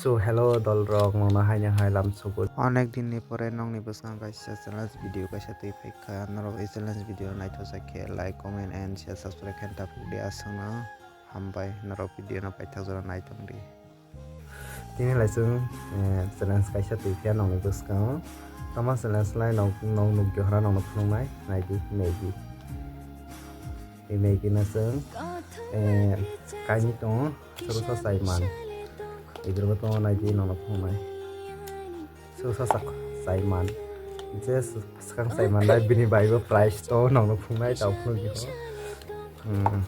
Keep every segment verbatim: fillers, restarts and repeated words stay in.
So hello dolrok, nono haino hai lam sugo. Onek din ni pore nokni bwskango kaisa challenge video kaisa twi phaikha. Norok ei challenge video naithok khe like, comment and share, subscribe khe tapuk di aswkno. Hambai, norok video no paithak jora naitong di. Tini lai chwng, eh, challenge kaisa twi phiya nokni bwskango. Tama challenge lai nok, nok nukdi hora nokno phunuknai, naidi Maggi. Tei Maggi no chwng, eh, kainwi tongo, chwrwsa chai man. Ibirbo tongo naidi nokno phunuknai. Chwrwsa sak-, chai man. Je swkang chai man lai bini bai bo price to nokno phunuknai tao phunukdi ho. Hmm.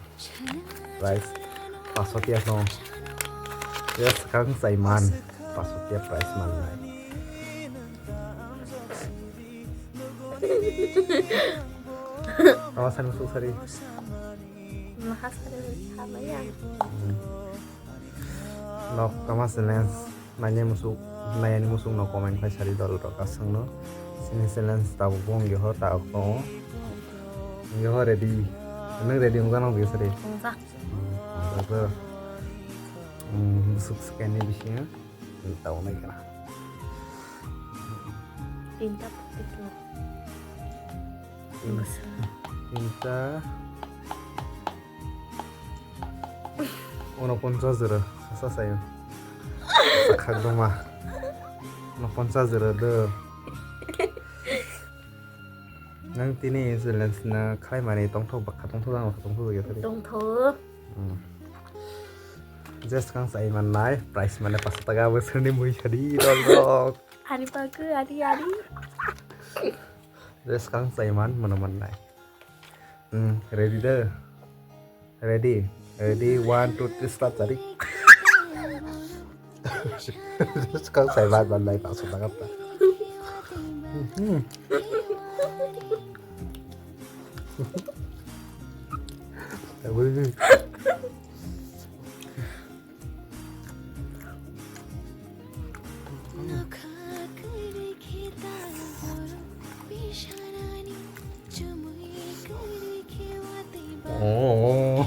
Price paso tiya no. Ya, swkang chai man. Paso tiya price man nai. Tama sani musuk sari. Maha sari hamaya. Nok tama challenge. Nanya musuk, nanya ni musuk no comment khai sari dol rok aswk no. Sini challenge tabuk bo wngya ho tabuk tongo. Wngya ho ready. Nang ready wngya no wngya sari. Wngya. Hmm, musuk scan ni bisingo. Tau nai kana. Tinta putih lo. Tinta. Uno ponchas jora, sasa sayo. Khak doma. Uno ponchas jora do. Nang tini challenge na khlai mani tongthok bakha tongthok jang bakha tongthok ya tadi. Tongthok. Hmm. Just kang sai man nai, price mane paso taka bo sani mui sadi dol dok. Ari paku, ari, ari. Just kang sai man, mana man nai. Hmm, ready da? Ready? Ready, one, two, three, start, tadi. Just kang sai man, man nai, paso taka ta. Hmm. Oh.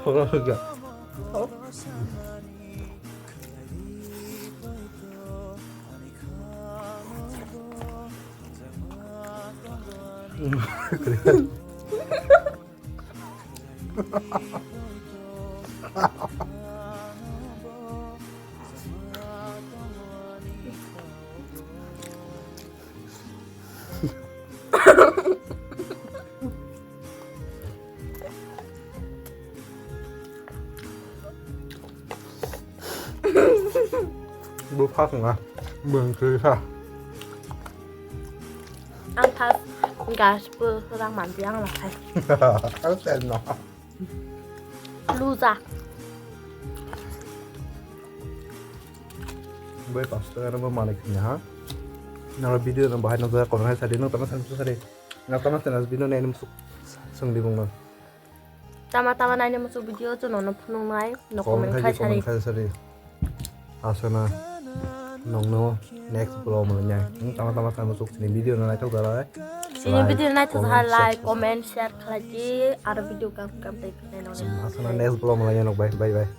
Thoro hwkha. Bo phak nga, bwng twi sa. Ang phak gas bo rang manti ang lakai. Ang sen no. Luja. Bai pasto ano bo malik ni ha. Nalo video no bahai no comment hai sadi no tama sani sadi. Nalo tama sani video no enum suk sung di bung no. Tama tama naina muchuk video chwng nono phunuknai, no comment khai sari. Asana nongno next vlog mo nya. Tama tama tama muchuk chini video no naithok dalai. Chini video naithok dalai, comment, share khlai di, aro video kam kam tei khlai nonai. Asana next vlog mo nya nok bai, bye bye.